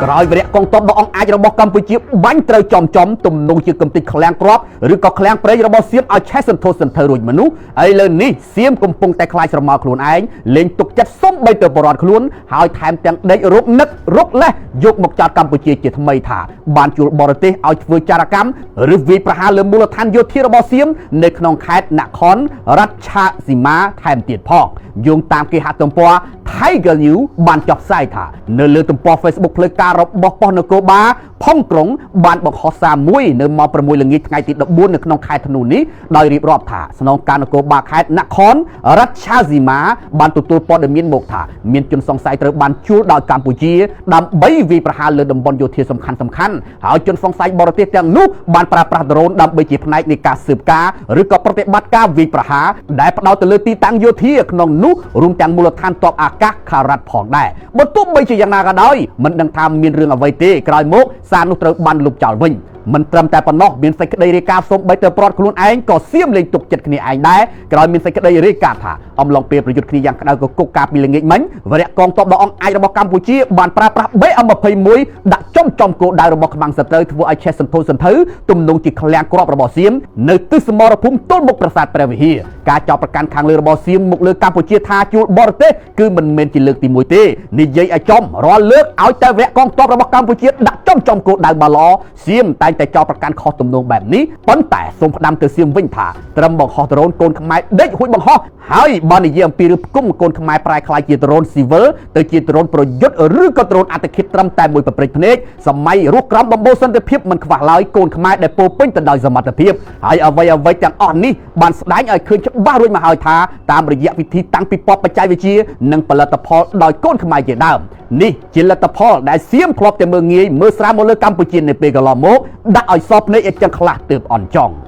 ក្រោយវរៈកងទ័ពដ៏អង់អាចរបស់កម្ពុជាបាញ់ត្រូវចំចំទំនងជាកំទេចឃ្លាំងគ្រាប់ឬក៏ឃ្លាំងប្រេងរបស់សៀមឲ្យឆេះសន្ធោសន្ធៅរួចមនុស្សឥឡូវនេះសៀមកំពុងតែខ្លាចស្រមោលខ្លួនឯងលេងទុកចិត្តសំបីទៅបរតខ្លួនហើយថែមទាំងដេករោគនឹករោគលេះយកមកចោទកម្ពុជាជាថ្មីថាបានជួលបរទេសឲ្យធ្វើចារកម្មឬវាយប្រហារលើមូលដ្ឋានយោធារបស់សៀមនៅក្នុងខេត្តនគររដ្ឋឆាស៊ីម៉ាថែមទៀតផងយោងតាមគេហទំព័រ Tiger News បានចុះផ្សាយថានៅលើទំព័រ Facebook ផ្លូវការរបស់ប៉ុស្តិ៍នគរបាលផុងក្រុងបានបង្ហោះសារមួយនៅម៉ោង6ល្ងាចថ្ងៃទី14នៅក្នុងខែធ្នូនេះដោយរៀបរាប់ថាស្នងការនគរបាលខេត្តនគររដ្ឋឆាស៊ីម៉ាបានទទួលព័ត៌មានមកថាមានជនសង្ស័យត្រូវបានជួលដោយកម្ពុជាដើម្បីវាយប្រហារលើតំបន់យោធាសំខាន់សំខាន់ហើយជនសង្ស័យបរទេសទាំងនោះបានប្រើប្រាស់ដ្រូនដើម្បីជាផ្នែកនៃការស៊ើបការឬក៏ប្រតិបត្តិការវាយប្រហារដែលផ្ដោតទៅលើទីតាំងយោធាក្នុងនោះរួមទាំងមូលដ្ឋានទ័ពអាកាសខារ៉ាត់ផងដែរបើទោះបីជាយ៉ាងណាក៏ដោយមិនដឹងថាមានរឿងអ្វីទេក្រោយមកសារនោះត្រូវបានលុបចោលវិញមិនត្រឹមតែប៉ុណ្ណោះមានសេចក្តីរាយការណ៍សូម្បីទៅប្រត់ខ្លួនឯងក៏សៀមលេងទុកចិត្តគ្នាឯងដែរក្រោយមានសេចក្តីរាយការណ៍ថាអំឡុងពេលប្រយុទ្ធគ្នាយ៉ាងក្តៅកគុកកាលពីល្ងាចមិញវរៈកងទ័ពដ៏អង់អាចរបស់កម្ពុជាបានប្រើប្រាស់ BM21 ដាក់ចំចំគោលដៅរបស់ខ្មាំងសត្រូវធ្វើឲ្យឆេះសន្ធោសន្ធៅទំនងជាឃ្លាំងគ្រាប់របស់សៀមនៅទិសសមរភូមិទល់មុខប្រាសាទព្រះវិហារការចោទប្រកាន់ខាងលើរបស់សៀមមកលើកម្ពុជាថាជួលបរទេសគឺមិនមែនជាលើកទី1ទេនិយាយឲ្យចំរាល់លើកឲ្យតែវរៈកងទ័ពរបស់កម្ពុជាដាក់ចំចំគោលដៅបាឡសៀមតែងតែចោទប្រកាន់ខុសទំនងបែបនេះប៉ុន្តែសូមផ្ដាំទៅសៀមវិញថាត្រឹមបង្ហោះដ្រូនកូនខ្មែរដេកហួចបង្ហោះហើយបើនិយាយអំពីរឿងផ្គុំកូនខ្មែរប្រែក្លាយជាដ្រូនស៊ីវិលទៅជាដ្រូនប្រយុទ្ធឬក៏ដ្រូនអត្តឃាតត្រឹមតែមួយប្រព្រឹត្តភ្នែកសម័យរស់ក្រោមដំបូលសន្តិភាពមិនខ្វះឡើយកូនខ្មែរដែលពោពេញទៅដោយសមត្ថភាពហើយអ្វីអ្វីទាំងអស់នេះបានស្ដែងឲ្យឃើញច្បាស់រួចមកហើយថាតាមរយៈវិធីតាំងពិព័រណ៍បច្ចេកវិទ្យានិងផលិតផលដោយកូនខ្មែរជាដើមនេះជាលទ្ធផលដែលសៀមធ្លាប់តែមើលងាយមើលស្រាលមកលើកម្ពុជានៅពេលកន្លងមកដាក់ឲ្យសភ្នែកឲ្យចឹងខ្លះទើបអន់ចង់។